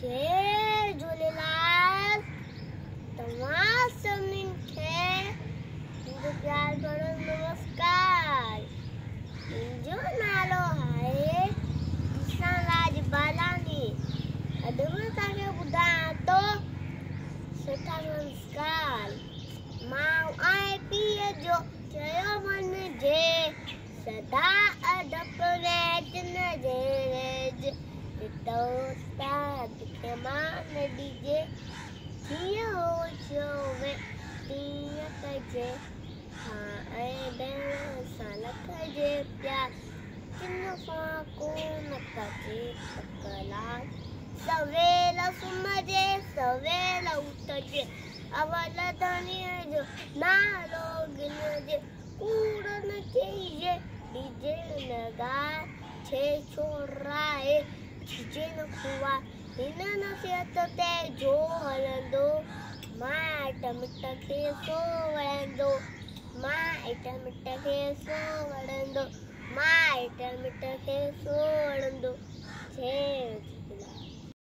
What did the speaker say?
جئي جهوليلال. توهان سڀني کي منهنجو پيار ڀريو نمسڪار. منهنجو نالو آهي ڪشن راج بالاڻي. اڄ مان توهان کي ٻڌايان ٿو سٺا سنسڪار. ماءُ ۽ پيءُ جو چيو مڃجي، سدا ادب ۾ نه جي استاد کي مان ڏجي، جيئن هو چوي تيئن ڪجي، ڀاءُ ۽ ڀيڻ سان رکجي پيار، ڪن سان ڪونه ڪجي تڪرار. سويل سمهجي سويل اٿجي، اول ڌڻيءَ جو نالو ڳڻجي، ڪوڙ نه چئجي، ڏجي نه گار، ڇي ڇوڙائي ڇجي نه کئا. هن نصيحت تي جو هلندو، مائٽ مٽ کي سو وڻندو، مائٽ مٽ کي سو وڻندو، مائٽ مٽ کي سو وڻندو. جئي.